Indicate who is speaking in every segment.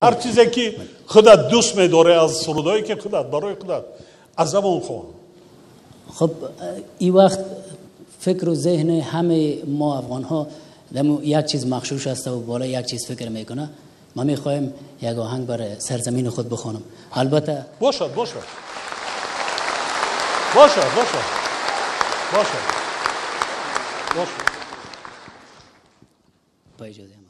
Speaker 1: Ҳар чизе ки худат дӯст медорӣ аз сурудҳое ки худат барои худат аз забон хон.
Speaker 2: خب این وقت فکر و ذهن همه ما افغان ها یک چیز مغشوش است و بالا یک چیز فکر میکنه. ما میخوایم یک آهنگ برای سرزمین خود بخوانم. البته
Speaker 1: باشد باشد باشد باشد باشد باشد.
Speaker 2: با اجازه هم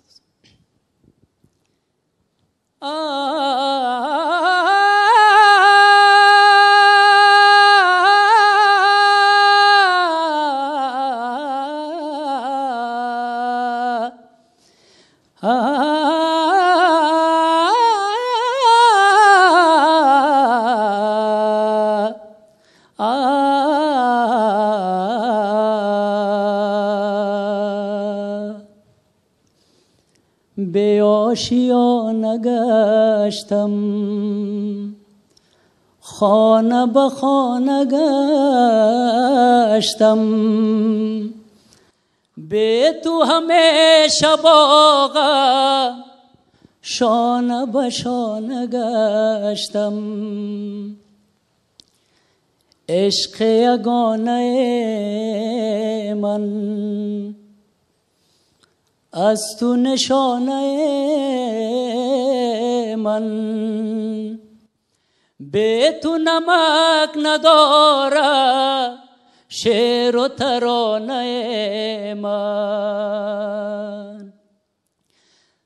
Speaker 2: بے آشیانه گشتم خانه به خانه گشتم بے تو همیشه باغم شانه به شانه گشتم عشق یگانه من از تو نشانه من به تو نمک نداره شعر و ترانه من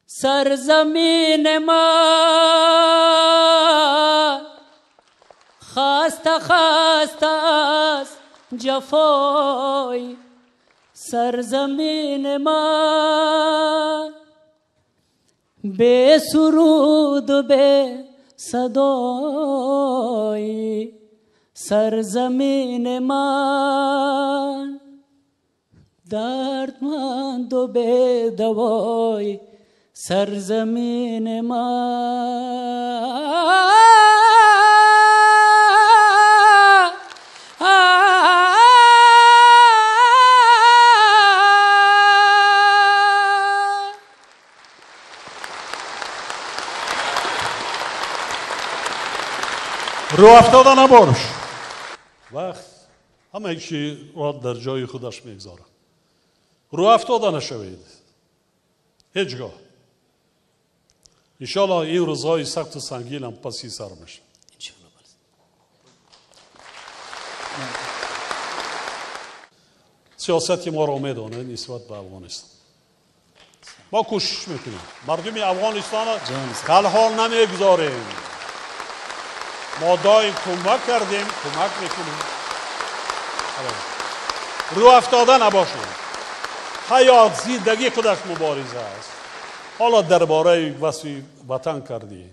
Speaker 2: سرزمین من خسته خسته از جفای سرزمین من بے سرود بے صدای سرزمین من دردمند و بے دوای سرزمین من.
Speaker 1: رو افتاده نباش. وقت همه چی را در جای خودش میگذارد. رو افتاده نشوید هیچگاه. انشالله این روزهای سخت و سنگین هم پسی سر میشه. سیاست ما را میدانه نسبت به افغانستان. ما کوشش میکنیم مردم افغانستان را تنها نمیگذاریم. ما دایم کمک کردیم، کمک میکنیم. رو افتاده نباشیم. حیات زندگی خودش مبارزه است. حالا درباره وصف وطن کردی.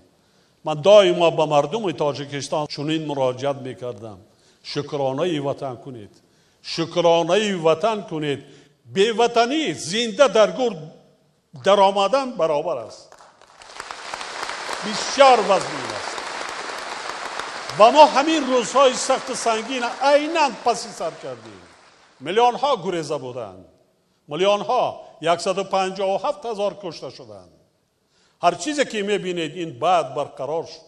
Speaker 1: من دائما به مردم تاجیکستان چنین مراجعت میکردم: شکرانه وطن کنید، شکرانه وطن کنید. بی وطنی زنده در گور در آمدن برابر است. بسیار وزنین است. و ما همین روزهای سخت سنگین عینا پسی سر کردیم. میلیون ها گریزه بودند، میلیون ها، 157 هزار کشته شدند. هر چیزی که میبینید این بعد برقرار شد.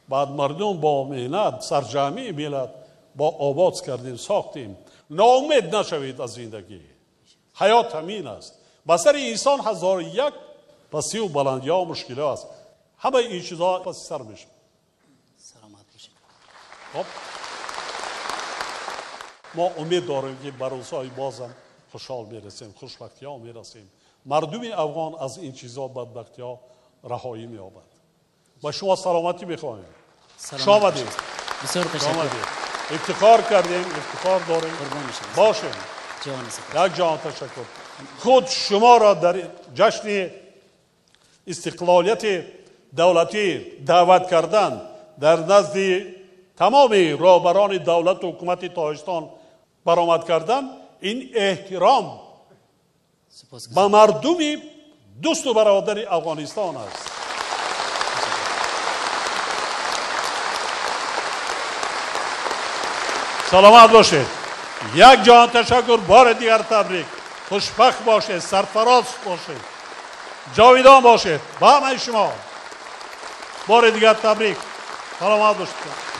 Speaker 1: بعد مردم با مهنت سرجمعی ملت با آباد کردیم، ساختیم. ناامید نشوید از زندگی. حیات همین است. به سر انسان 1001 پسی و بلندی ها و مشکل است. همه این چیزها پسی سر میشه. خب ما امید داریم که بر روزهای بازم خوشحال میرسیم، خوشبختی ها میرسیم. مردم افغان از این چیزها بدبختی ها رهایی مییابد. با شما سلامتی میخواهیم. شما
Speaker 2: بسیار تشکر.
Speaker 1: افتخار کردیم، افتخار داریم. باشیم. یک جهان تشکر. خود شما را در جشن استقلالیت دولتی دعوت کردن در نزد تمام رهبران دولت و حکومت تاجیکستان برآمد کردن، این احترام به مردم دوست و برادر افغانستان است. سلامت باشید. یک جهان تشکر، بار دیگر تبریک. خوشبخت باشید، سرفراز باشید، جاویدان باشید. با همه شما. Бори дигар табрик, саломат бошед.